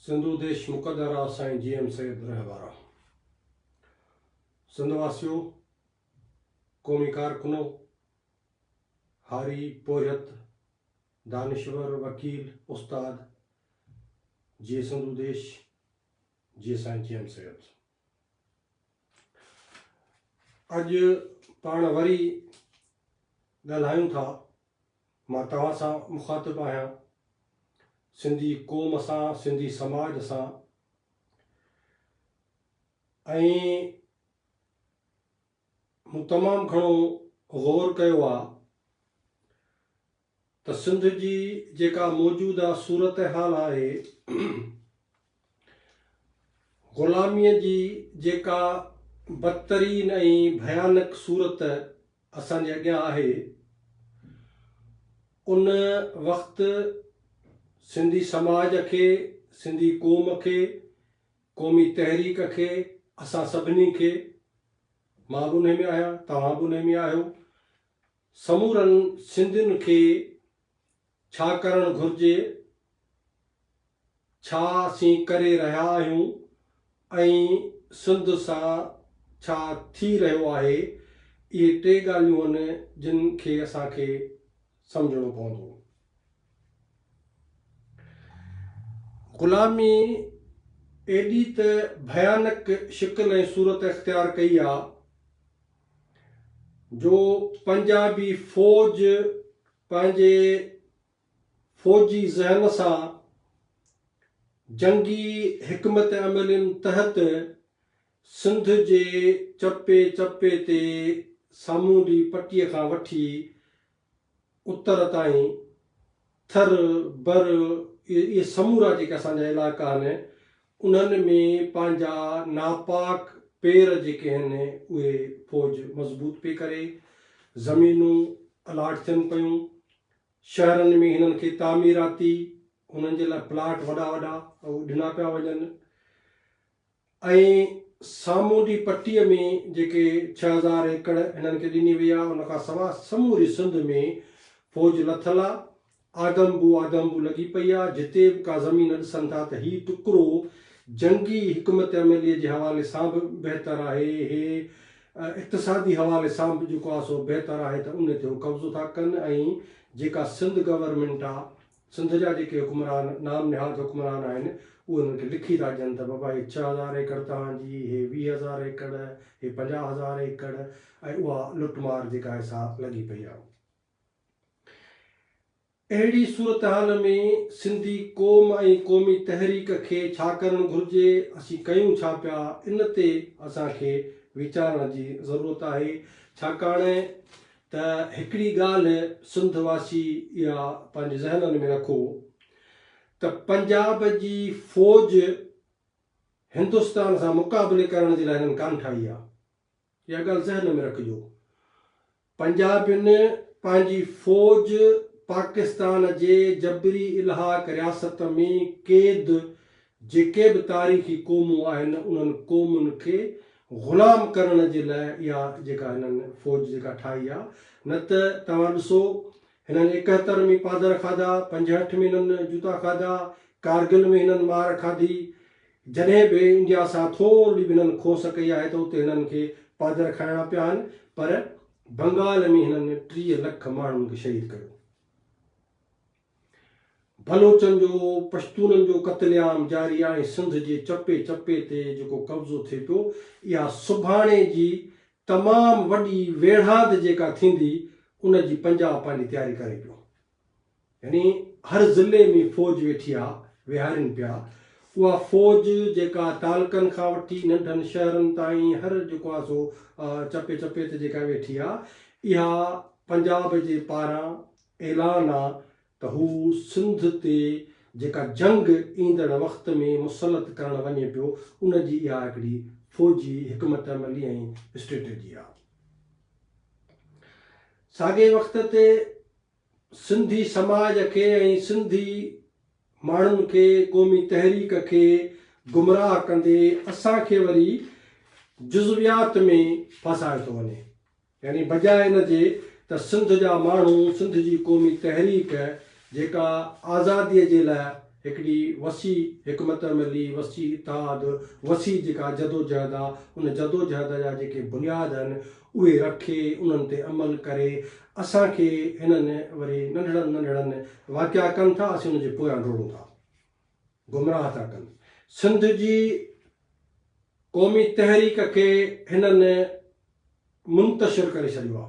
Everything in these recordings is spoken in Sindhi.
سنڌو ديش مقدر آ سائين جي ايم سيد رح وارا سنڌ واسيو قومي ڪارڪنو هاري پورهيت دانشور وڪيل استاد جي سنڌو ديش جي سائين جي ايم سيد اڄ پاڻ وري ڳالهايون ٿا مان توهان سان مخاطب آهيان، سنڌي قوم سان، سنڌي سماج سان ۽ مون تمام گهڻو غور ڪيو آ ته سنڌ جي جيڪا موجوده صورتحال آهي، غلاميء جي جيڪا بدترين ۽ ڀيانڪ صورت اسان جي اڳيان آهي، ان وقت سنڌي سماج کي، سنڌي قوم کي، قومي تحريڪ کي، اسان سڀني کي، مان به انهي ۾ آهيان، توهان به انهي ۾ آهيو، سمورن سنڌين کي ڇا ڪرڻ گهرجي، ڇا اسين ڪري رهيا آهيون ۽ سنڌ سان ڇا ٿي رهيو آهي، اهي ٽي ڳالهيون آهن جن کي اسان کي سمجهڻو پوندو. غلامي ايڏي ته ڀيانڪ شڪل ۽ صورت اختيار ڪئي آ جو پنجابي فوج پنهنجي فوجي ذهن سان جنگي حڪمت عملين تحت سنڌ جي چپي چپي تي سامونڊي پٽي کان وٺي اتر تائين ٿر، بر اهي سمورا جيڪي اسان جا علائقا آهن انهن ۾ پنهنجا ناپاڪ پير جيڪي آهن اهي فوج مضبوط پئي ڪري، زمينون الاٽ ٿين پيون، شهرن ۾ هنن کي تعميراتي انهن جي لاء پلاٽ وڏا وڏا ڏنا پيا وڃن. ۽ سامونڊي پٽيء ۾ جيڪي 6000 ايڪڙ هنن کي ڏني وئي آهي، ان کان سواء سموري سنڌ ۾ فوج لٿل آهي. آدم بو آدم بو لڳي پئي آهي. جتي به ڪا زمين ڏسن ٿا ته هي ٽڪرو جنگي حڪمت عمليء جي حوالي سان به بهتر آهي، هي اقتصادي حوالي سان به جيڪو آهي سو بهتر آهي ته ان تي هو قبضو ٿا ڪن ۽ جيڪا سنڌ گورنمينٽ آهي سنڌ جا جيڪي حڪمران نام نهاد حڪمران آهن اهي انهن کي لکي ٿا ڏين ته بابا هي 6000 ايڪڙ توهان جي، هي 20 هزار ايڪڙ، هي 50 هزار ايڪڙ ۽ اها لٽ مار جيڪا آهي سا لڳي پئي آهي. اهڙي صورتحال ۾ سنڌي قوم ۽ قومي تحريڪ کي ڇا ڪرڻ گهرجي، اسين ڪيون ڇا پيا، ان تي اسان کي ويچارڻ جي ضرورت آهي ڇاڪاڻ ته هڪڙي ڳالهه سنڌ واسي اها پنهنجي ذهنن ۾ رکو ته پنجاب جي فوج هندستان سان مقابلي ڪرڻ جي لاء هنن ڪانه ٺاهي آهي. اها ڳالهه ذهن ۾ رکجو. پنجابين پنهنجي فوج پاڪستان جي جبري الحاق رياست ۾ قيد جيڪي به تاريخي قومون آهن انهن قومن کي غلام ڪرڻ جي لاء اها جيڪا هنن فوج جيڪا ٺاهي آ نه ته توهان ڏسو هنن 71 ۾ پادر کاڌا 65 ۾ هنن جوتا کاڌا ڪارگل ۾ هنن مار کاڌي جڏهن به انڊيا سان ٿورڙي به هنن کوس ڪئي آهي ته اتي هنن کي پادر کائڻا پيا آهن پر بنگال ۾ هنن 30 لک ماڻهن کي شهيد ڪيو. بلوچن جو پشتونن جو قتل عام جاري آ ۽ سنڌ جي چپي چپي تي جيڪو قبضو ٿئي پيو اها سڀاڻي جي تمام وڏي ويڙهاند جيڪا ٿيندي ان جي پنجاب پنهنجي تياري ڪري پيو يعني هر ضلعي ۾ فوج ويٺي آ ويهارين پيا اها فوج جيڪا تعلقن کان وٺي ننڍن شهرن تائين هر جيڪو آ سو چپي چپي تي جيڪا ويٺي آ اها پنجاب جي پاران اعلان آ ته هو سنڌ تي جيڪا جنگ ايندڙ وقت ۾ مسلط ڪرڻ وڃي پيو ان جي اها هڪڙي فوجي حڪمت عملي ۽ اسٽريٽجي آ. ساڳئي وقت تي سنڌي سماج کي ۽ سنڌي ماڻهن کي قومي تحريڪ کي گمراهه ڪندي اسان کي وري جزويات ۾ ڦاسايو ٿو وڃي. يعني بجاء ان جي ته سنڌ جا ماڻهو سنڌ جي قومي تحريڪ جيڪا آزادي جي لاء هڪڙي وسيع حڪمت عملي، وسيع اتحاد، وسيع جيڪا جدوجهد آ، ان جدوجهد جا جيڪي بنياد آهن، اهي رکي، انهن تي عمل ڪري، اسان کي هنن وري ننڍڙن ننڍڙن واقعا ڪن ٿا، اسين ان جي پويان ڊوڙون ٿا. گمراهه ٿا ڪن. سنڌ جي قومي تحريڪ کي هنن منتشر ڪري ڇڏيو آ.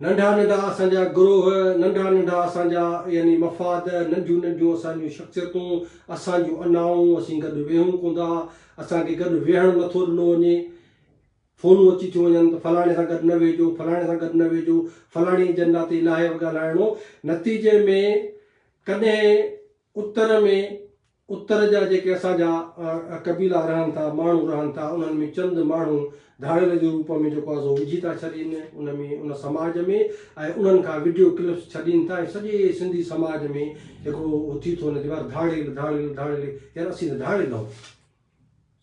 ننڍا ننڍا اسان جا گروهه، ننڍا ننڍا اسان جا يعني مفاد، ننڍيون ننڍيون اسان جون شخصيتون، اسان جون انائون، اسين گڏ ويهون ڪونه ٿا، اسان کي گڏ ويهڻ نٿو ڏنو وڃي، فونون اچي ٿيون وڃن ته فلاڻي سان گڏ نه ويهجو، فلاڻي سان گڏ نه ويهجو، فلاڻي ايجنڊا تي ناهي ڳالهائڻو، نتيجي ۾ ڪڏهن اتر ۾ اتر جا جيڪي اسان جا قبيلا رهن ٿا، ماڻهو رهن ٿا، انهن ۾ چند ماڻهو ڌاڙيل جي روپ ۾ جيڪو آهي سو وجهي ٿا ڇڏين ان ۾ ان سماج ۾ ۽ انهن کان وڊيو ڪلپس ڇڏين ٿا ۽ سڄي سنڌي سماج ۾ هڪڙو هو ٿي ٿو وڃي ته يار ڌاڙيل ڌاڙيل ڌاڙيل يار اسين ته ڌاڙيل آهيون.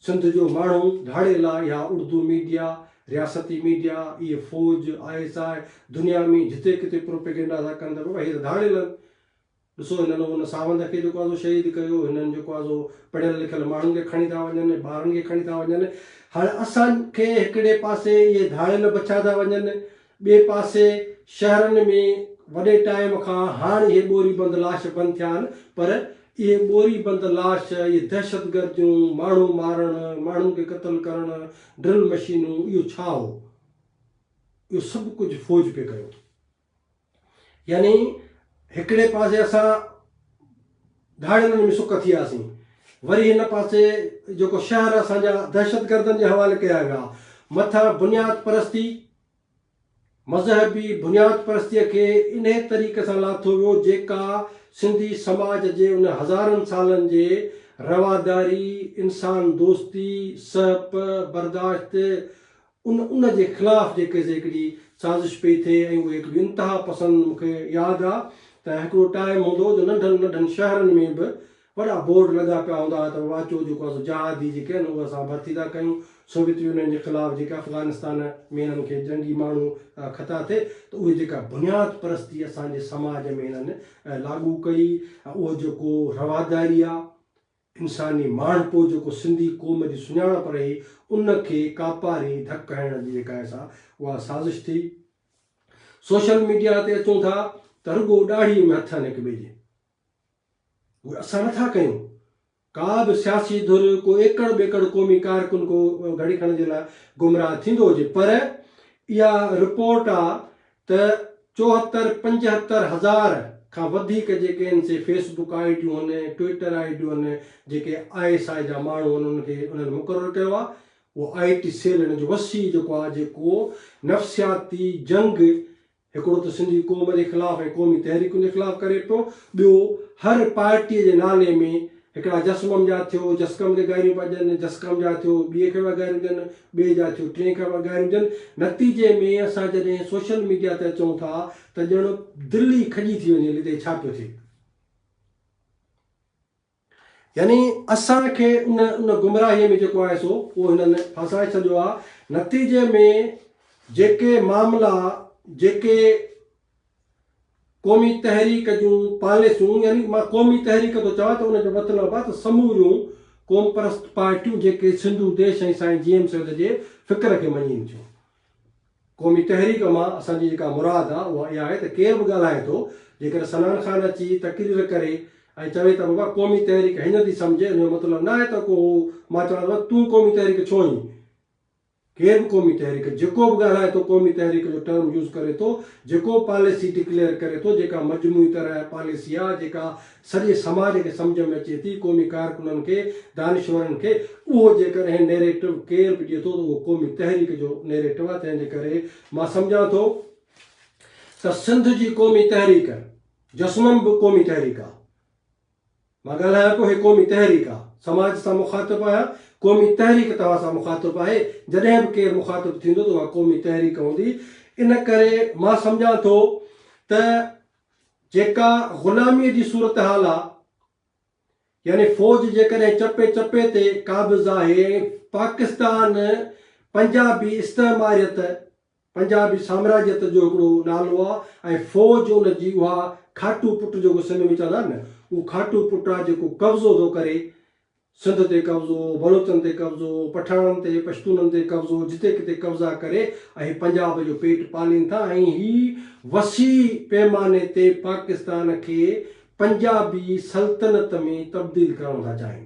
سنڌ جو ماڻهو ڌاڙيل آهي اها اردو ميڊيا، رياستي ميڊيا، اهي فوج، I S I, دنيا ۾ جتي ڪٿي پروپيگنڊا ٿا ڪن ته بابا هي ته ڌاڙيل آهن. ڏسو هنن ان ساوند کي جيڪو آهي سو شهيد ڪيو، هنن جيڪو آهي سو پڙهيل لکيل ماڻهن کي کڻي ٿا وڃن، ٻارن کي کڻي ٿا وڃن. هاڻي اسان کي هڪڙي پاسي اهي ڌاڙيل بڇيا ٿا وڃن، ٻئي پاسي شهرن ۾ وڏي ٽائيم کان هاڻ اهي ٻوري بند لاش بند ٿيا آهن پر اهي ٻوري بند لاش، اهي دهشتگرديون، ماڻهو مارڻ، ماڻهن کي قتل ڪرڻ، ڊرل مشينون اهو ڇا هو؟ اهو سڀ ڪجهه فوج پئي ڪيو. يعني هڪڙي پاسي اسان ڌاڙيلن ۾ سڪ ٿي وياسين، وري هن پاسي جيڪو شهر اسان جا دهشتگردن جي حوالي ڪيا ويا، مٿان بنياد پرستي، مذهبي بنياد پرستيء کي انهي طريقي سان لاٿو ويو جيڪا سنڌي سماج جي ان هزارن سالن جي رواداري، انسان دوستي، سهپ، برداشت، ان ان جي خلاف جيڪي سي هڪڙي سازش پئي ٿئي ۽ اهي هڪڙيون انتها پسند مون کي ياد آ ته هڪڙو ٽائيم هوندو هو جو ننڍن ننڍن شهرن ۾ به وڏا بورڊ لڳا پيا هوندا هئا ته بابا اچو جيڪو آ سو جهادي جيڪي آهن اهي اسان ڀرتي ٿا ڪيون سوويت يونين جي خلاف جيڪي افغانستان ۾ انهن کي جنگي ماڻهو کتا ٿي ته اهي جيڪا بنياد پرستي اسان جي سماج ۾ انهن لاڳو ڪئي اهو جيڪو رواداري آ انساني ماڻهپو جيڪو سنڌي قوم جي سڃاڻپ رهي ان کي ڪاپاري ڌڪ هڻڻ جي جيڪا آهي سا اها سازش ٿي. سوشل ميڊيا تي اچون ٿا ته رڳو ڏاڙهي ۾ هٿ آهن هڪ ٻئي جي. اهي اسان نٿا ڪيون. ڪا به سياسي ڌر ڪو ايڪڙ ٻيڪڙ قومي ڪارڪن ڪو گهڙي کڻ جي لاء گمراهه ٿيندو هجي پر اها رپورٽ آ ته چوهتر 75 هزار کان وڌيڪ جيڪي آهن سي فيس بڪ I ڊيون آهن، ٽوئٽر I ڊيون آهن، جيڪي I S I جا ماڻهو آهن انهن کي انهن مقرر ڪيو آهي، اهو آء ٽي سيل ان جو وسيع جيڪو آهي جيڪو نفسياتي جنگ هڪڙو ته سنڌي قوم جي خلاف ۽ قومي تحريڪن جي خلاف ڪري پيو، ٻيو هر پارٽيء جي نالي ۾ هڪڙا جسمم جا ٿيو، جسقم کي گاريون پيا ڏين، جسقم جا ٿيو، ٻئي کي پيا گاريون ڏين، ٻئي جا ٿيو، ٽئين کي پيا گاريون ڏين. نتيجي ۾ اسان جڏهن سوشل ميڊيا تي اچون ٿا ته ڄڻ دل ئي کڄي ٿي وڃي هتي ڇا پيو ٿئي. يعني اسان کي ان ان گمراهيء ۾ جيڪو آهي سو اهو هنن ڦاسائي ڇڏيو آهي. نتيجي ۾ جيڪي معاملا جيڪي قومي تحريڪ جون پاليسيون يعني مان قومي تحريڪ ٿو چوان ته ان جو مطلب آهي ته سموريون قومپرست پارٽيون جيڪي سنڌو ديش ۽ سائين جي ايم سيد جي فڪر کي مڃين ٿيون. قومي تحريڪ مان اسان جي جيڪا مراد آهي اها اها آهي ته ڪير به ڳالهائي ٿو جيڪڏهن صنعان خان اچي تقرير ڪري ۽ چوي ته بابا قومي تحريڪ هيئن ٿي سمجهي ان جو مطلب ناهي ته ڪو هو مان چوان ٿو تون قومي تحريڪ ڇو آهين؟ ڪير به قومي تحريڪ جيڪو به ڳالهائي ٿو قومي تحريڪ جو ٽرم يوز ڪري ٿو جيڪو پاليسي ڊڪليئر ڪري ٿو جيڪا مجموعي طرح پاليسي آ جيڪا سڄي سماج کي سمجهه ۾ اچي ٿي قومي ڪارڪنن کي دانشورن کي اهو جيڪڏهن نيريٽو ڪير به ڏئي ٿو ته اهو قومي تحريڪ جو نيريٽو آ تنهن جي ڪري مان سمجهان ٿو ته سنڌ جي قومي تحريڪ جسمم به قومي تحريڪ آ. مان ڳالهايان پيو هي قومي تحريڪ آ، سماج سان مخاطب آهيان، قومي تحريڪ توهان سان مخاطب آهي، جڏهن به ڪير مخاطب ٿيندو ته اها قومي تحريڪ هوندي، ان ڪري مان سمجهان ٿو ته جيڪا غلاميء جي صورتحال آ، يعني فوج جيڪڏهن چپي چپي تي قابض آهي ۽ پاڪستان پنجابي استعماريت. پنجابي سامراجيت جو هڪڙو نالو آ ۽ فوج ان جي اها کاٽو پٽ جيڪو سنڌ ۾ چوندا آهن نه اهو کاٽو پٽ آ جيڪو قبضو ٿو ڪري سنڌ تي قبضو بلوچن تي قبضو پٺاڻن تي پشتونن تي قبضو جتي ڪٿي قبضا ڪري ۽ هي پنجاب جو پيٽ پالين ٿا ۽ هي وسيع پيماني تي پاڪستان کي پنجابي سلطنت ۾ تبديل ڪرڻ ٿا چاهين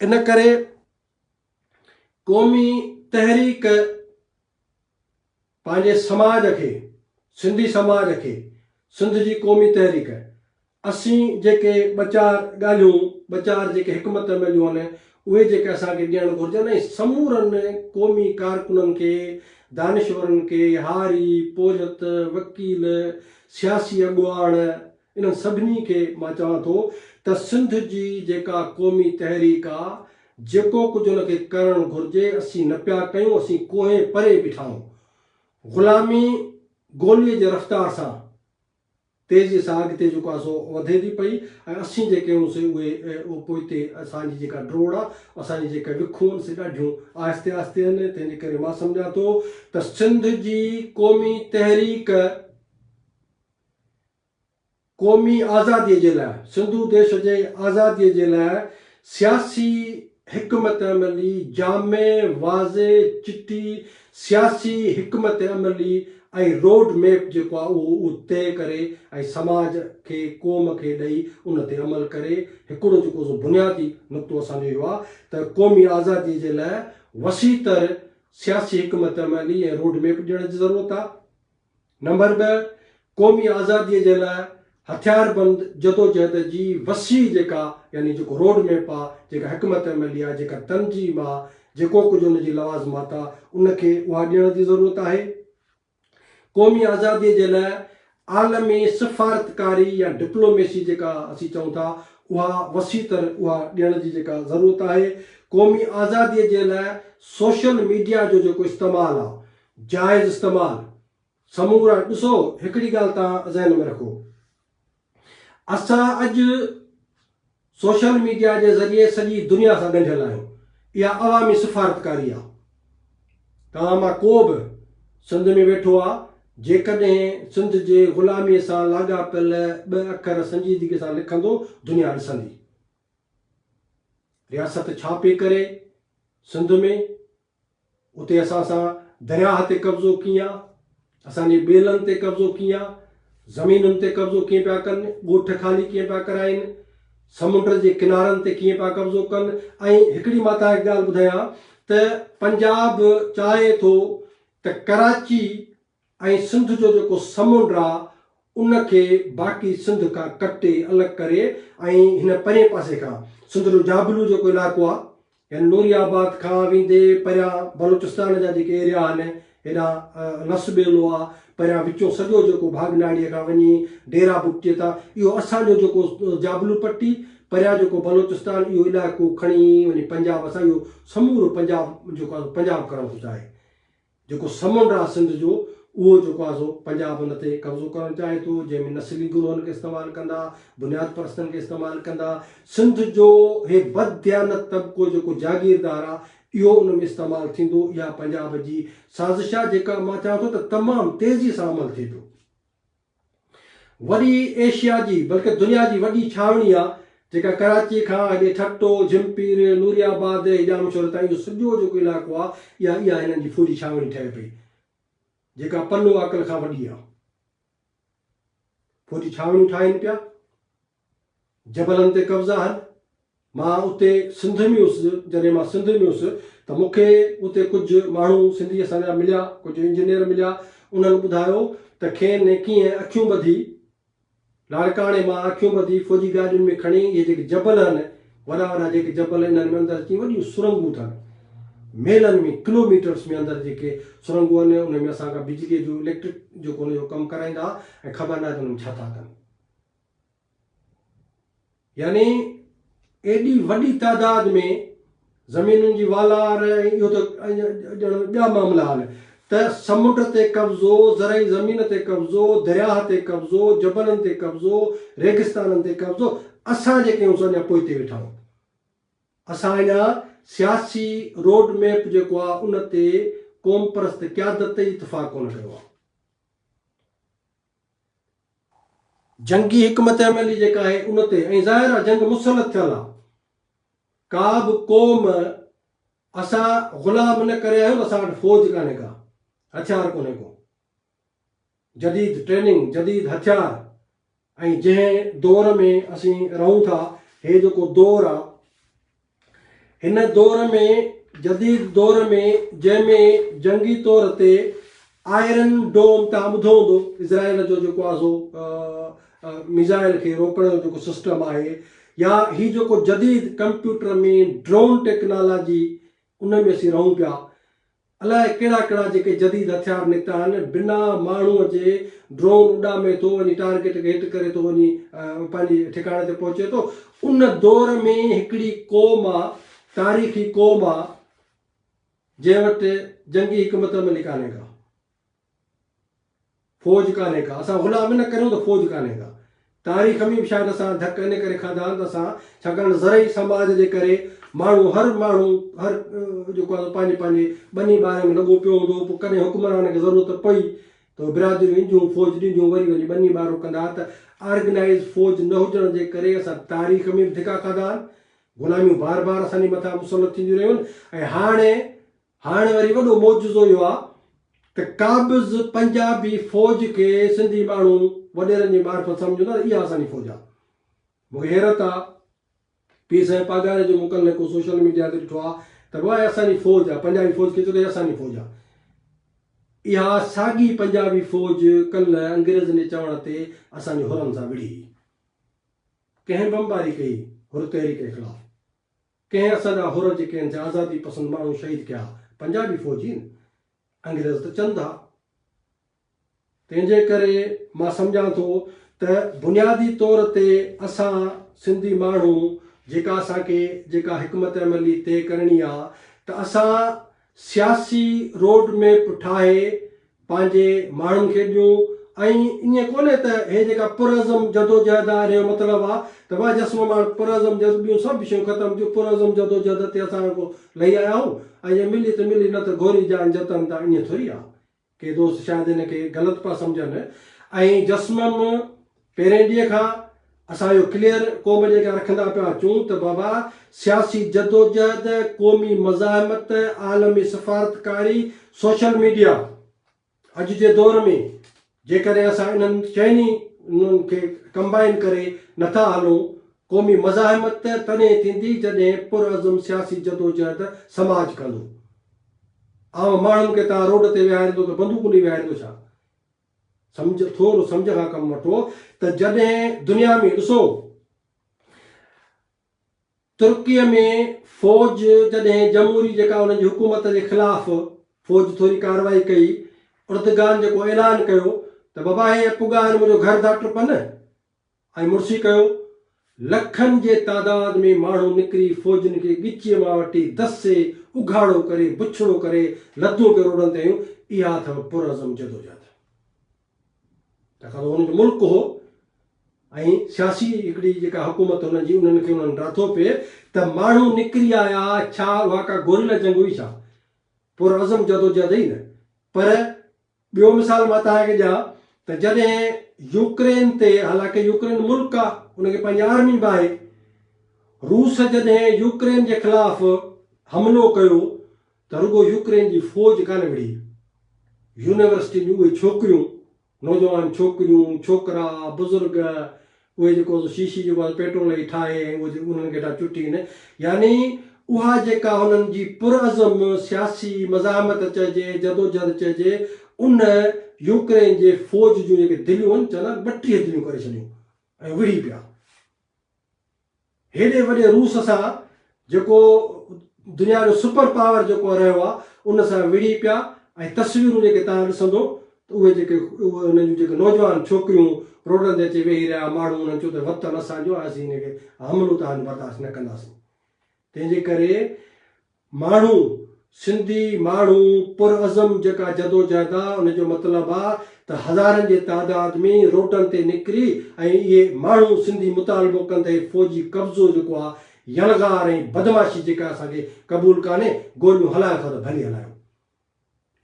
ان ڪري قومي تحريڪ پنهنجي سماج کي، سنڌي سماج کي، سنڌ جي قومي تحريڪ، اسين جيڪي ٻه چار ڳالهيون، ٻه چار جيڪي حڪمت عمليون آهن، اهي جيڪي اسان کي ڏيڻ گهرجن ۽ سمورن قومي ڪارڪنن کي، دانشورن کي، هاري، پورهيت، وڪيل، سياسي اڳواڻ، انهن سڀني کي مان چوان ٿو ته سنڌ جي جيڪا قومي تحريڪ آ، جيڪو ڪجهه ان کي ڪرڻ گهرجي، اسين نه پيا ڪيون، اسين ڪوهين پري بيٺا آهيون. غلامي گوليء جي رفتار سان تيزيء سان اڳتي جيڪو آ سو وڌي ٿي پئي ۽ اسين جيڪي آهيون سي اهي پوئتي اسان جي جيڪا ڊوڙ آ، اسان جي جيڪا وکون آهن سي ڏاڍيون آهستي آهستي آهن، تنهن جي ڪري مان سمجهان ٿو ته سنڌ جي قومي تحريڪ قومي آزاديء جي لاء، سنڌو ديش جي آزاديء جي لاء سياسي حڪمت عملي، جامع، واضح، چٽي سياسي حڪمت عملي ۽ روڊ ميپ جيڪو آهي اهو اهو طئي ڪري ۽ سماج کي، قوم کي ڏئي ان تي عمل ڪري. هڪڙو جيڪو سو بنيادي نقطو اسان جو اهو آهي ته قومي آزاديء جي لاء وسيع تر سياسي حڪمت عملي ۽ روڊ ميپ ڏيڻ جي ضرورت آهي. نمبر 2، قومي آزاديء جي لاء هٿياربند جدوجهد جي وسيع جيڪا يعني جيڪو روڊ ميپ آ، جيڪا حڪمت عملي آ، جيڪا تنظيم آ، جيڪو ڪجهه ان جي لوازمات آ، ان کي اها ڏيڻ جي ضرورت آهي. قومي آزاديء جي لاء عالمي سفارتڪاري يا ڊپلوميسي جيڪا اسين چئون ٿا، اها وسيع تر اها ڏيڻ جي جيڪا ضرورت آهي. قومي آزاديء جي لاء سوشل ميڊيا جو جيڪو استعمال آ، جائز استعمال سمورا ڏسو هڪڙي ڳالهه توهان ذهن ۾ رکو اسان اڄ سوشل ميڊيا جي ذريعي سڄي دنيا سان ڳنڍيل آهيون اها عوامي سفارتڪاري آهي توهان مان ڪو به سنڌ ۾ ويٺو آهي جيڪڏهن سنڌ جي غلامي سان لاڳاپيل ٻه اکر سنجيدگي سان لکندو دنيا ڏسندي رياست ڇا پئي ڪري سنڌ ۾ اتي اسان سان درياهه تي قبضو ڪيئن آ، اسان جي ٻيلن تي قبضو ڪيئن آ، زمينن تي قبضو ڪيئن پيا ڪن، ڳوٺ خالي ڪيئن پيا ڪرائين، سمنڊ جي ڪنارن تي ڪيئن پيا قبضو ڪن ۽ هڪڙي مان توهان کي ڳالهه ٻڌايان ته پنجاب چاهي ٿو ته ڪراچي ۽ سنڌ جو جيڪو سمنڊ آ ان کي باقي سنڌ کان ڪٽي الڳ ڪري ۽ هن پرئين پاسي کان سنڌ جو جابلو جيڪو علائقو آ يعني نوري آباد کان ويندي پريان بلوچستان جا جيڪي ايريا آهن هيڏانهن لس ٻيلو آ پريان وچون سڄو جيڪو ڀاڳناڙيء کان وڃي ڊيرا بگٽيء تان اهو اسان جو جيڪو جابلو پٽي پريان جيڪو بلوچستان اهو علائقو کڻي وڃي پنجاب سان اهو سمورو پنجاب جيڪو آ سو پنجاب ڪرڻ ٿو چاهي. جيڪو سمنڊ آ سنڌ جو اهو جيڪو آ سو پنجاب ان تي قبضو ڪرڻ چاهي ٿو جنهن ۾ نسلي گروهن کي استعمال ڪندا بنياد پرستن کي استعمال ڪندا سنڌ جو هي بد ديانت طبقو جيڪو جاگيردار آ اهو ان ۾ استعمال ٿيندو اها پنجاب جي سازش آ جيڪا مان چوان ٿو ته تمام تيزي سان عمل ٿئي پيو. وڏي ايشيا جي بلڪه دنيا جي وڏي ڇانوڻي آ جيڪا ڪراچي کان هيڏي ٺٽو، جھمپير، نوري آباد، ڄامشوري تائين اهو سڄو جيڪو علائقو آ اها اها هنن جي فوجي ڇانوڻي ٺهي پئي جيڪا پنو عاقل کان وڏي آ. فوجي ڇانوڻيون ٺاهين پيا. جبلن تي قبضا هن. مان اتي سنڌ ۾ هيس، جڏهن مان سنڌ ۾ هيس ته مون کي اتي ڪجهه ماڻهو سنڌي اسان جا مليا، ڪجهه انجنيئر مليا، انهن ٻڌايو ته کين ڪيئن اکيون ٻڌي، لاڙڪاڻي مان اکيون ٻڌي فوجي گاڏين ۾ کڻي اهي جيڪي جبل هن، وڏا وڏا جيڪي جبل انهن ۾ اندر اچي وڏيون سرنگون اٿن، ميلن ۾ ڪلوميٽرس ۾ اندر جيڪي سرنگون آهن، انهن ۾ اسان کان بجليء جو اليڪٽرڪ جيڪو ان جو ڪم ڪرائيندا ها ۽ خبر ناهي ته انهن ۾ ڇا ٿا ڪن. يعني ايڏي وڏي تعداد ۾ زمينن جي والار ۽ اهو ته ڄڻ ٻيا معاملا آهن ته سمنڊ تي قبضو، زرعي زمين تي قبضو، درياهه تي قبضو، جبلن تي قبضو، ريگستانن تي قبضو، اسان جيڪي آهيون سو اڃا پوئتي ويٺا آهيون. اسان اڃا سياسي روڊ ميپ جيڪو آ ان تي قومپرست قيادت ئي اتفاق ڪونه ڪيو آ. جنگي حڪمت عملي جيڪا آهي ان تي ۽ ظاهر آ جنگ مسلط ٿيل آ. ڪا به قوم اسان غلام ان ڪري آهيون ته اسان وٽ فوج ڪانهي ڪا، هٿيار ڪونهي ڪو. جديد ٽريننگ، جديد هٿيار ۽ جنهن دور ۾ اسين رهون ٿا، هي جيڪو دور آ، هن دور ۾ جديد دور ۾ جنهن ۾ جنگي طور تي آئرن ڊوم توهان ٻڌو هوندو اسرائيل جو جيڪو آ سو ميزائل کي روڪڻ جو جيڪو سسٽم آهي يا هي جيڪو جديد ڪمپيوٽر ۾ ڊرون ٽيڪنالاجي ان ۾ اسين رهون پيا الائي ڪهڙا ڪهڙا جيڪي جديد هٿيار نڪتا آهن، بنا ماڻهوء جي ڊرون اڏامي ٿو وڃي ٽارگيٽ کي هٽ ڪري ٿو وڃي پنهنجي ٺڪاڻي تي پهچي ٿو. ان دور ۾ هڪڙي قوم آ، تاريخي قوم آ، جنهن وٽ جنگي حڪمت عملي ڪانهي ڪا. فوج ڪانهي ڪا. اسان غلام ان ڪريون ته فوج ڪانهي ڪا. تاريخ ۾ به شايد اسان ڌڪ ان ڪري کاڌا آهن ته اسان ڇاڪاڻ زرعي سماج جي ڪري ماڻهو هر ماڻهو هر جيڪو آهي پنهنجي پنهنجي ٻني ٻاري ۾ لڳو پيو هوندو هو پوء ڪڏهن حڪمران کي ضرورت پئي ته برادريون اينديون فوج ڏينديون وري وڃي ٻني ٻارو ڪندا ته آرگنائيز فوج نه هجڻ جي ڪري اسان تاريخ ۾ به ڌڪا کاڌا آهن غلاميون بار بار اسان جي مٿان مسلط ٿينديون رهيون آهن ۽ هاڻي هاڻ وري وڏو معجزو اهو آ ته قابض پنجابي فوج کي سنڌي ماڻهو وڏيرن جي معرفت سمجهن ٿا ته اها اسان جي فوج آ. مون کي حيرت آ پير سائين پاڳاري جو مون ڪلهه هڪ سوشل ميڊيا تي ڏٺو آ ته بابا هي اسان جي فوج آ پنجابي فوج کي چيو ته هي اسان جي فوج آ. اها ساڳي پنجابي فوج ڪلهه انگريزن جي چوڻ تي اسان جي حرن سان وڙهي هئي. ڪنهن بمباري ڪئي حر تحريڪ جي خلاف. ڪنهن اسان جا حر جيڪي آهن سي آزادي پسند ماڻهو شهيد ڪيا پنجابي فوجي نه انگريز ته چند ها تنهن جي ڪري مان سمجهان ٿو ته بنيادي طور تي اسان سنڌي ماڻهو جيڪا اسان کي جيڪا حڪمت عملي طئي ڪرڻي آ ته اسان سياسي روڊ ميپ ٺاهي پنهنجي ماڻهن کي ڏيون ۽ ائين ڪونهي ته هي جيڪا پرعزم جدوجهد آهي ان جو مطلب آهي ته واهه جسم ماڻ پرعزم جد ٻيون سڀ شيون ختم ٿيون پرعزم جدوجهد تي اسان رڳو لهي آيا آهيون ۽ جي ملي ته ملي نه ته گهوري جان جتن تان ائين ٿوري آهي ڪي دوست شايد ان کي غلط پيا سمجهن ۽ جسمم پهرين ڏينهن کان اسان اهو ڪليئر قوم جي اڳيان رکندا پيا اچون ته بابا سياسي جدوجهد، قومي مزاحمت، عالمي سفارتڪاري، سوشل ميڊيا اڄ جي دور ۾ جيڪڏهن اسان انهن چئني انهن کي ڪمبائن ڪري نٿا هلون، قومي مزاحمت تڏهن ٿيندي جڏهن پرعزم سياسي جدوجهد سماج ڪندو. عام ماڻهن کي توهان روڊ تي ويهاريندو ته بندوقون ڏئي ويهاريندو ڇا؟ سمجهه ٿورو سمجهه کان ڪم وٺو ته جڏهن دنيا ۾ ڏسو ترڪي ۾ فوج جڏهن جمهوري جيڪا انهن جي حڪومت جي خلاف فوج ٿوري ڪارروائي ڪئي اردگان جيڪو اعلان ڪيو ته بابا هي پڳا آهن منهنجو گهر ٿا ٽپن ۽ مڙسي ڪيو. لکن جي تعداد ۾ ماڻهو نڪري فوجين کي ڳچيء مان وٺي دسي اگهاڙو ڪري بڇڙو ڪري لتون پيو روڊن تي هنيون. اها اٿو پرعزم جدوجهد. تنهن کان پوء هنن جو ملڪ هو ۽ سياسي هڪڙي جيڪا حڪومت هنن جي انهن کي انهن ڊاٿو پئي ته ماڻهو نڪري آيا ڇا اها ڪا گوريلا جنگ هئي ڇا؟ پرعزم جدوجهد هئي نه پر ٻيو مثال مان توهان کي ڏيان ته جڏهن يوڪرين تي حالانڪه يوڪرين ملڪ آ ان کي پنهنجي آرمي به آهي روس جڏهن يوڪرين جي خلاف حملو ڪيو ته رڳو يوڪرين جي فوج ڪانه وڙهي يونيورسٽين جون اهي ڇوڪريون نوجوان ڇوڪريون ڇوڪرا بزرگ اهي جيڪو سو شيشي جيڪو آهي پيٽرول جي ٺاهي ۽ اهو انهن کي ٿا چٽين يعني اها جيڪا انهن جي پرعزم سياسي مزاحمت چئجي جدوجهد چئجي ان يوڪرين جي فوج جون جيڪي دليون آهن چوندا آهن 32 دليون ڪري ڇڏيون ۽ وڙهي پيا. هيڏي وڏي روس سان جيڪو دنيا جو سپر پاور جيڪو رهيو آهي ان سان وڙهي پيا ۽ تصويرون جيڪي توهان ڏسندو ته اهي جيڪي انهن جون جيڪي نوجوان ڇوڪريون روڊن تي اچي ويهي رهيا ماڻهو انهن چيو ته وطن اسان جو آهي اسين هن کي حملو توهان جو برداشت نه ڪنداسين تنهن جي ڪري ماڻهو، سنڌي ماڻهو پرعزم جيڪا جدوجهد آ ان جو مطلب آ ته هزارن جي تعداد ۾ روڊن تي نڪري ۽ اهي ماڻهو سنڌي مطالبو ڪن ته هي فوجي قبضو جيڪو آ يلغار ۽ بدمعاشي جيڪا اسان کي قبول ڪانهي، گوليون هلايو ٿا ته ڀلي هلايو.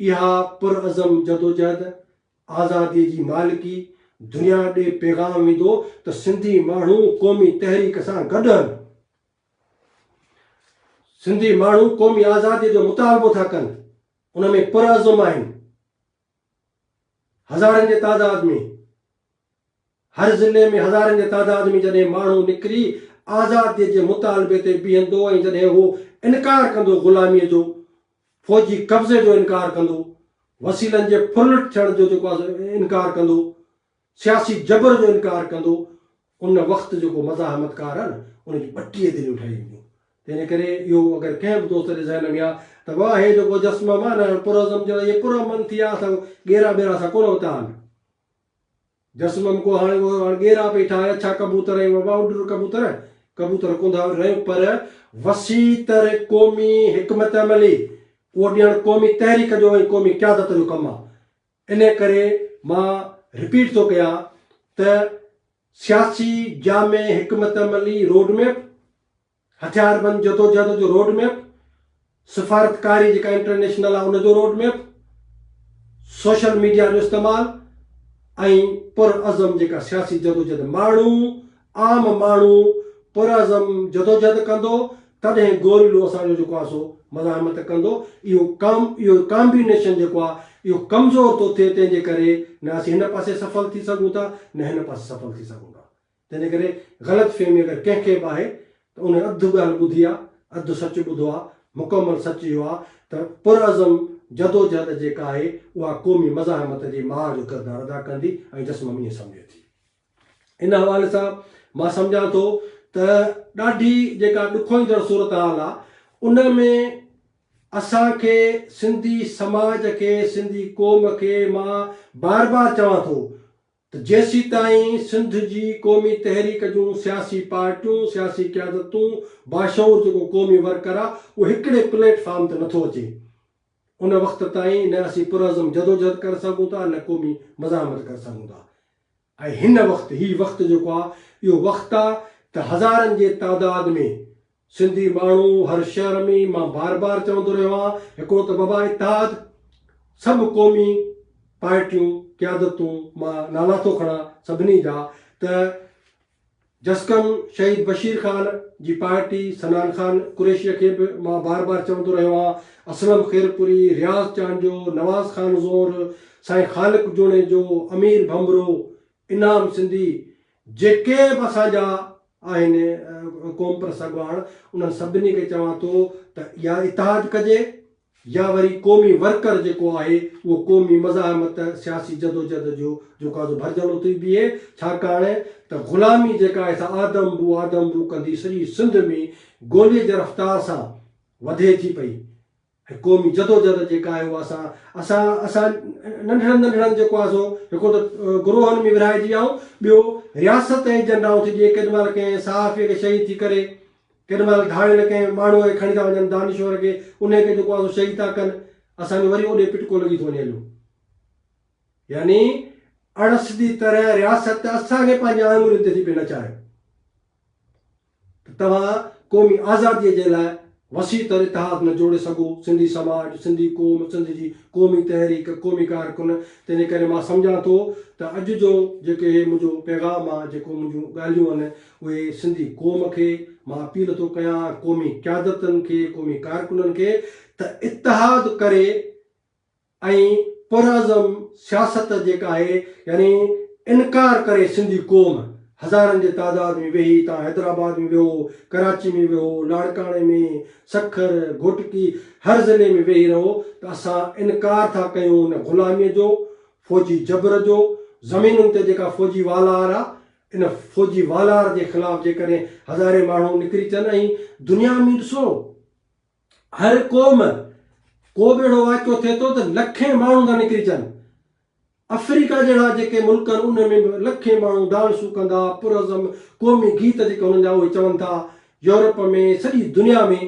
اها پرعزم جدوجهد، آزاديء جي مالڪي، دنيا ڏي پيغام ويندو ته سنڌي ماڻهو قومي تحريڪ سان گڏ آهن. سنڌي ماڻهو قومي آزاديء جو مطالبو ٿا ڪن، ان ۾ پرعزم آهن. هزارن جي تعداد ۾، هر ضلعي ۾ هزارن جي تعداد ۾ جڏهن ماڻهو نڪري آزاديء جي مطالبي تي بيهندو ۽ جڏهن هو انڪار ڪندو غلاميء جو، فوجي قبضي جو انڪار ڪندو، وسيلن جي ڦرلٽ ٿيڻ جو جيڪو آهي سو انڪار ڪندو، سياسي جبر جو انڪار ڪندو، ان وقت جيڪو مزاحمتڪار آهي نه، ان جون 32 دليون ٺهي وينديون. تنهن ڪري اهو اگر ڪنهن به دوست جي ذهن ۾ آهي ته بابا هي جيڪو جسمم آهي نه پرعزم جهڙا اهي پرامن ٿي ويا اسان ڳيرا ٻيرا اسان ڪونه وتا آهن. جسمم ڪو هاڻي اهو هاڻي ڳيرا پئي ٺاهي اڇا ڪبوتر ۽ بابا اڏر ڪبوتر ڪبوتر ڪونڌا رهيو پر وسيع تر قومي حڪمت عملي اهو ڏيڻ قومي تحريڪ جو ۽ قومي قيادت جو ڪم آهي. انهيء ڪري مان رپيٽ ٿو ڪيان ته سياسي جامع حڪمت عملي روڊ ميپ، هٿياربند جدوجهد جو روڊ ميپ، سفارتڪاري جيڪا انٽرنيشنل آهي ان جو روڊ ميپ، سوشل ميڊيا جو استعمال ۽ پرعزم جيڪا سياسي جدوجهد ماڻهو عام ماڻهو پرعزم جدوجهد ڪندو تڏهن گوريلو اسان جو جيڪو آهي سو مزاحمت ڪندو. اهو ڪام اهو ڪامبينيشن جيڪو آهي اهو ڪمزور ٿو ٿئي تنهن جي ڪري نه اسين هن پاسي سڦل ٿي سگهون ٿا نه هن پاسي سڦل ٿي سگهون ٿا. تنهن جي ڪري غلط فهمي اگر ڪنهن کي به آهي ته ان اڌ ڳالهه ٻڌي آهي اڌ سچ ٻڌو آهي مڪمل سچ اهو آهي ته پرعزم جدوجهد جيڪا آهي اها قومي مزاحمت جي ماء جو ڪردار ادا ڪندي ۽ جسمم ائين سمجهي ٿي. ان حوالي سان مان سمجهان ٿو ته ڏاڍي جيڪا ڏکوئيندڙ صورتحال آ ان ۾ اسان کي سنڌي سماج کي سنڌي قوم کي مان بار بار چوان ٿو ته جيسيتائين سنڌ جي قومي تحريڪ جون سياسي پارٽيون سياسي قيادتون باشعور جيڪو قومي ورڪر آ اهو هڪڙي پليٽ فارم تي نٿو اچي ان وقت تائين نه اسين پرعزم جدوجهد ڪري سگهون ٿا نه قومي مزاحمت ڪري سگهون ٿا. ۽ هن وقت هي وقت جيڪو آ اهو وقت آ ته هزارن جي تعداد ۾ سنڌي ماڻهو هر شهر ۾ مان بار بار چوندو رهيو آهيان هڪڙو ته بابا اتحاد سڀ قومي پارٽيون قيادتون مان نالا ٿو کڻان سڀني جا ته جسقم شهيد بشير خان جي پارٽي صنعان خان قريشي کي به مان بار بار چوندو رهيو آهيان، اسلم خيرپوري، رياض چانڊيو، نواز خان زور، سائين خالق جوڻيجو، امير ڀنڀرو، انعام سنڌي جيڪي به اسان جا آهن قومپرست اڳواڻ انهن سڀني کي چوان ٿو ته يا اتحاد ڪجي يا وري قومي ورڪر جيڪو آهي اهو قومي مزاحمت، سياسي جدوجهد جو جيڪو آهي سو ڀرجهلو ٿي بيهي، ڇاڪاڻ ته غلامي جيڪا آهي سا آدم بو آدم بو ڪندي سڄي سنڌ ۾ گولي جي رفتار سان وڌي ٿي پئي ۽ قومي جدوجهد جيڪا آهي اها اسان اسان اسان ننڍڙن ننڍڙن جيڪو آهي سو هڪڙو ته گروهن ۾ ورهائجي ويا آهيون ٻيو رياست ايجنڊائون ٿي ڏئي ڪيڏي مهل ڪنهن صحافي کي شهيد ٿي ڪري ڪيڏي مهل ڌاڙيل ڪنهن ماڻهوء کي کڻي ٿا وڃن، دانشور کي، انهيء کي جيڪو آهي سو شهيد ٿا ڪن، اسان جو وري اوڏي پٽڪو لڳي ٿو وڃي هليو. يعني اڻ سڌي طرح رياست اسان کي پنهنجي آڱرين تي ٿي پئي نچائي ته توهان قومي آزاديء جي لاء وسيع تر اتحاد نه جوڙي سگهو، سنڌي سماج، سنڌي قوم، سنڌ جي قومي تحريڪ، قومي ڪارڪن، تنهنجي ڪري مان سمجهان ٿو ته اڄ جو جيڪي هي منهنجو پيغام آ، جيڪو منهنجون ڳالهيون آهن، اهي سنڌي قوم کي مان اپيل ٿو ڪيان، قومي قيادتن کي، قومي ڪارڪنن کي ته اتحاد ڪري ۽ پرعزم سياست جيڪا آهي يعني انڪار ڪري سنڌي قوم هزارن جي تعداد ۾ ويهي تان حيدرآباد ۾ ويهو، ڪراچي ۾ ويهو، لاڙڪاڻي ۾، سکر، گهوٽڪي هر ضلعي ۾ ويهي رهو ته اسان انڪار ٿا ڪيون ان غلامي جو، فوجي جبر جو، زمينن تي جيڪا فوجي والار آ ان فوجي والار جي خلاف جيڪڏهن هزارين ماڻهو نڪري اچن ۽ دنيا ۾ ڏسو هر قوم ڪو به اهڙو واقعو ٿئي ٿو ته لکين ماڻهو ٿا نڪري اچن. آفريڪا جهڙا جيڪي ملڪ آهن انهن ۾ به لکين ماڻهو ڊانسون ڪندا پرعزم قومي گيت جيڪي هنن جا اهي چون ٿا يورپ ۾ سڄي دنيا ۾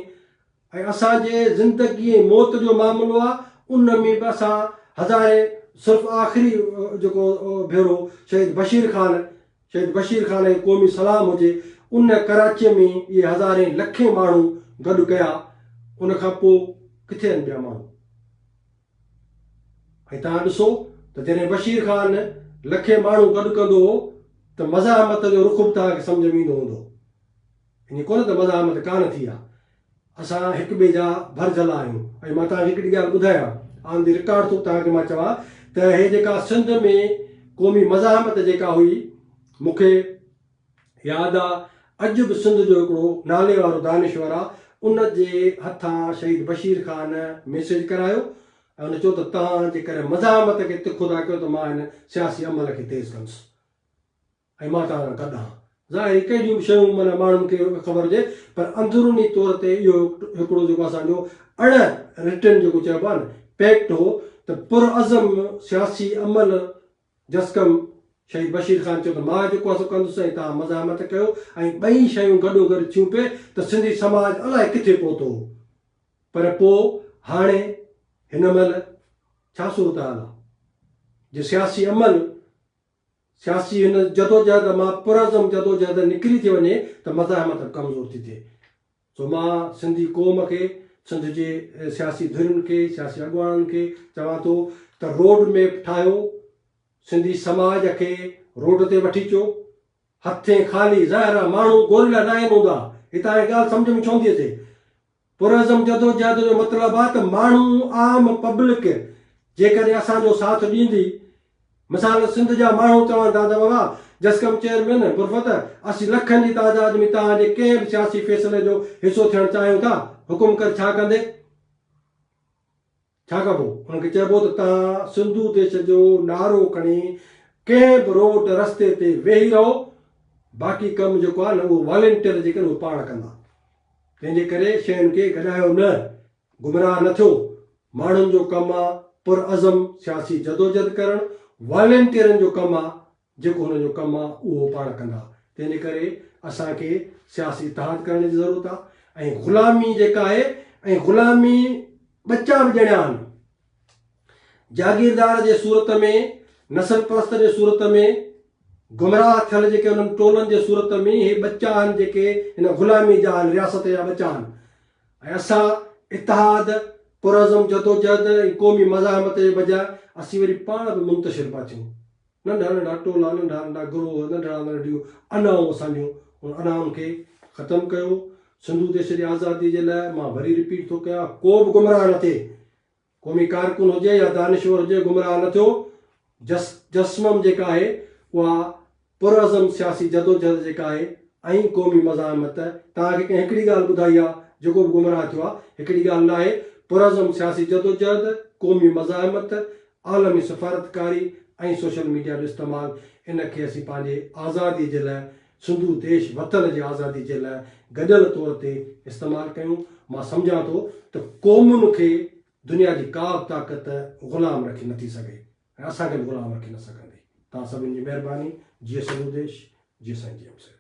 ۽ اسان جي زندگي ۽ موت جو معاملو آ ان ۾ به اسان هزارين صرف آخري جيڪو ڀيرو شهيد بشير خان شهيد بشير خان کي قومي سلام هجي ان ڪراچيء ۾ اهي هزارين لکين ماڻهو گڏ ڪيا، ان کان پوء ڪٿي آهن ٻيا ماڻهو؟ ۽ توهان ڏسو ته جڏهن بشير خان لکين ماڻهو گڏ ڪندو هو ته مزاحمت جو رخ به توهان کي سمجهه ۾ ايندو هوندو. ائين ڪونه ته مزاحمت ڪانه ٿي آ. اسان هڪ ٻئي جا ڀرجهلا آهيون ۽ مان توهان کي هڪڙي ڳالهه ٻڌايان آن the record ٿو توهان کي مان چوان ته هي جيڪا سنڌ ۾ قومي مزاحمت جيڪا هئي مون کي ياد آ اڄ به سنڌ جو هڪڙو نالي وارو دانشور آ ان جي هٿان شهيد بشير خان ميسيج ڪرايو ۽ ان چيو ته توهان جيڪڏهن مزاحمت کي تکو ٿا ڪيو ته مان هن سياسي عمل کي تيز ڪندس. ۽ مان توهان سان گڏ آهان. ظاهر هي ڪهڙيون به شيون معنيٰ ماڻهن کي خبر هجي پر اندروني طور تي اهو هڪڙو جيڪو اسان جو اڻ رٽن جيڪو چئبو آهي نه پيڪٽ هو ته پرعزم سياسي عمل جسقم شهيد بشير خان چيو ته مان جيڪو آهي سو ڪندس ۽ توهان مزاحمت ڪيو ۽ ٻئي شيون گڏوگڏ ٿيون پئي ته سنڌي سماج الائي ڪٿي پهتو هو پر پوء هاڻي هن مهل ڇا صورتحال آهي جي سياسي عمل سياسي هن جدوجهد مان پرعزم جدوجهد نڪري ٿي وڃي ته مزاحمت به ڪمزور ٿي ٿئي. سو مان سنڌي قوم کي، سنڌ جي سياسي ڌرين کي، سياسي اڳواڻن کي چوان ٿو ته روڊ ميپ ٺاهيو، سنڌي سماج کي روڊ تي وٺي اچو، هٿين خالي ظاهر آ ماڻهو گوريلا ناهن هوندا، هي توهان کي ڳالهه سمجهه ۾ ڇو نٿي اچي؟ پرعزم جدوجهد جو مطلب آ ته ماڻهو عام پبلڪ جيڪڏهن اسان جو ساٿ ڏيندي مثال سنڌ جا ماڻهو چون ٿا ته بابا جسقم چيئرمين برفت اسين لکن جي تعداد ۾ توهان جي ڪنهن به سياسي فيصلي جو حصو ٿيڻ چاهيون ٿا حڪم ڪر ڇا ڪندي؟ ڇا ڪبو؟ انهن کي چئبو ته توهان سنڌو ديش جو نعرو کڻي ڪنهن به روڊ رستي تي ويهي رهو، باقي ڪم جيڪو آهي نه اهو والنٽيئر جيڪي آهن اهي پاڻ ڪندا. تنهن جي ڪري شين کي گڏايو نه، گمراهه نه ٿيو. ماڻهن جو ڪم آ پرعزم سياسي جدوجھد ڪرڻ، والنٽيئرن جو ڪم آ جيڪو هنن جو ڪم آ اهو پاڻ ڪندا. تنهن جي ڪري اسان کي سياسي اتحاد ڪرڻ جي ضرورت آ ۽ غلامي جيڪا آهي ۽ غلامي ٻچا به ڄڻيا آهن. جاگيردار جي صورت ۾ نسل پرست جي صورت ۾ گمراهه ٿيل جيڪي انهن ٽولن جي صورت ۾ هي ٻچا آهن جيڪي هن غلامي جا آهن رياست جا ٻچا آهن ۽ اسان اتحاد، پرعزم جدوجهد ۽ قومي مزاحمت جي بجاء اسين وري پاڻ به منتشر پيا ٿيون. ننڍا ننڍا ٽولا، ننڍا ننڍا گروهه، ننڍڙا ننڍڙيون انائون اسان جون، ان انائن کي ختم ڪيو. سنڌو ديش جي آزادي جي لاء مان وري رپيٽ ٿو ڪيان، ڪو به گمراهه نه ٿئي. قومي ڪارڪن هجي يا دانشور هجي گمراهه نه ٿيو. جس جسمم جيڪا آهي اها پرعزم سياسي جدوجهد جيڪا آهي ۽ قومي مزاحمت توهان کي ڪنهن هڪڙي ڳالهه ٻڌائي آ جيڪو به گمراهه ٿيو آ هڪڙي ڳالهه ناهي پرعزم سياسي جدوجهد قومي مزاحمت عالمي سفارتڪاري ۽ سوشل ميڊيا جو استعمال ان کي اسين پنهنجي آزادي جي لاء سنڌو ديش وطن جي آزادي جي لاء گڏيل طور تي استعمال ڪيون مان سمجهان ٿو ته قومن کي دنيا جي ڪا به طاقت غلام رکي نٿي سگهي ۽ اسان کي به غلام رکي نه سگهندي توهان سڀني جي مهرباني جيئي سنڌو ديش جيئي سائين جي ايم سيد.